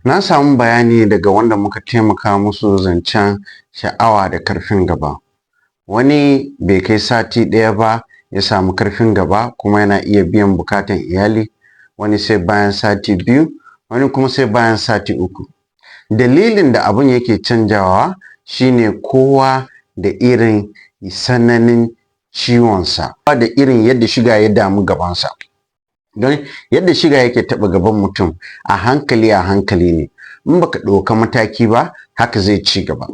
Na samu bayani daga wanda muka taimaka musu zancen sha'awa da karfin gaba. Wani bai kai sati ɗaya ba ya samu karfin gaba kuma yana iya biyan bukatan iyali, wani sai bayan sati 2, wani kuma sai bayan sati 3. Dalilin da abun yake canjawa shine kowa da irin sananin ciwonsa, da irin yadda shuga ya damu gabansa. Don yadda shuga yake taɓa gaban mutum a hankali a hankali ne, in baka ɗauka mataki ba haka zai ci gaba.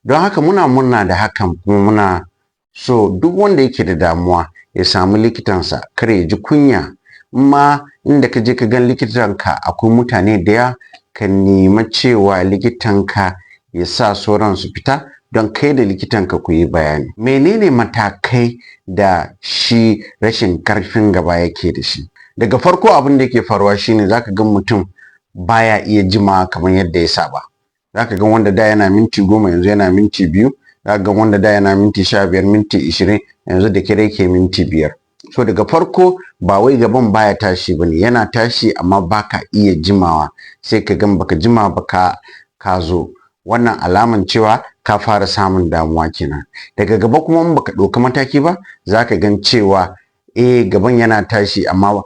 Don haka muna murna da hakan, kuma muna so duk wanda yake da damuwa ya samu likitansa, kar ya ji kunya. Ma inda ka je ka gan likitanka akwai mutane da yawa, ka nema cewa likitanka ya sa sauran su fita don kai da likitanka ku yi bayani. Menene matakai da shi rashin karfin gaba yake da shi? Daga farko, abin da yake faruwa shine zaka ga mutum baya iya jimawa kamar yadda ya saba. Zaka ga wanda da yana minti 10, yanzu yana minti 2. Zaka ga wanda da yana minti 15, minti 20, yanzu da kyar yake minti 5. So daga farko ba wai gaban baya tashi bane, yana tashi amma baka iya jimawa, sai ka gan baka jima ba ka zo. Wannan alaman cewa ka fara samun damuwa kenan. Daga gaba kuma, in baka ɗauka mataki ba, zaka gan cewa eh, gaban yana tashi amma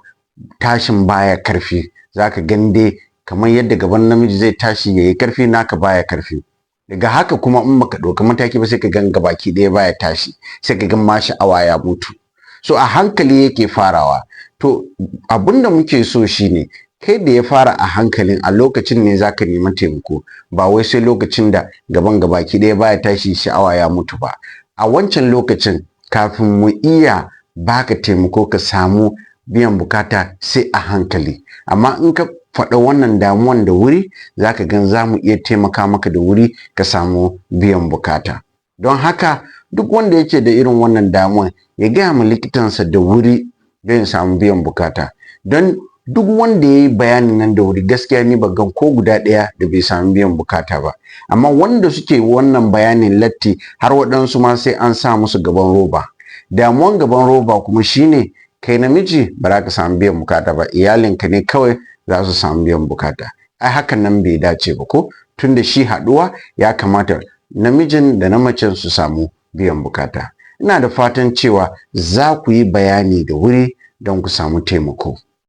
tashin baya karfi. Zaka gan dai kamar yadda gaban namiji zai tashi yayi karfi, naka baya karfi. Daga haka kuma, in baka ɗauka mataki ba, sai ka gan gabaki ɗaya baya tashi, sai ka gan ma sha'awa ya mutu. So a hankali yake farawa. To abin da muke so shine kai da ya fara a hankalin, a lokacin ne zaka nemi taimako, ba wai sai lokacin da gaban gabaki ɗaya baya tashi, sha'awa ya mutu ba. A wancan lokacin, kafin mu iya baka taimako ka samu biyan bukata, sai a hankali. Amma in ka faɗa wannan damuwan da wuri, zaka gan za mu iya taimaka maka da wuri ka samu biyan bukata. Don haka duk wanda yake da irin wannan damuwan ya gaya ma likitansa da wuri don ya samu biyan bukata. Don duk wanda ya yi bayanin nan da wuri, gaskiya ni ban gan ko guda ɗaya da bai samu biyan bukata ba. Amma wanda suke wannan bayanin latti, har waɗansu ma sai an sa musu gaban roba. Damuwan gaban roba kuma shine kai namiji ba za ka samu biyan bukata ba, iyalinka ne kawai za su samu biyan bukata. Ai hakan nan bai dace ba ko, tunda shi haɗuwa ya kamata namijin da na macen su samu biyan bukata. Ina da fatan cewa za ku yi bayani da wuri don ku samu taimako.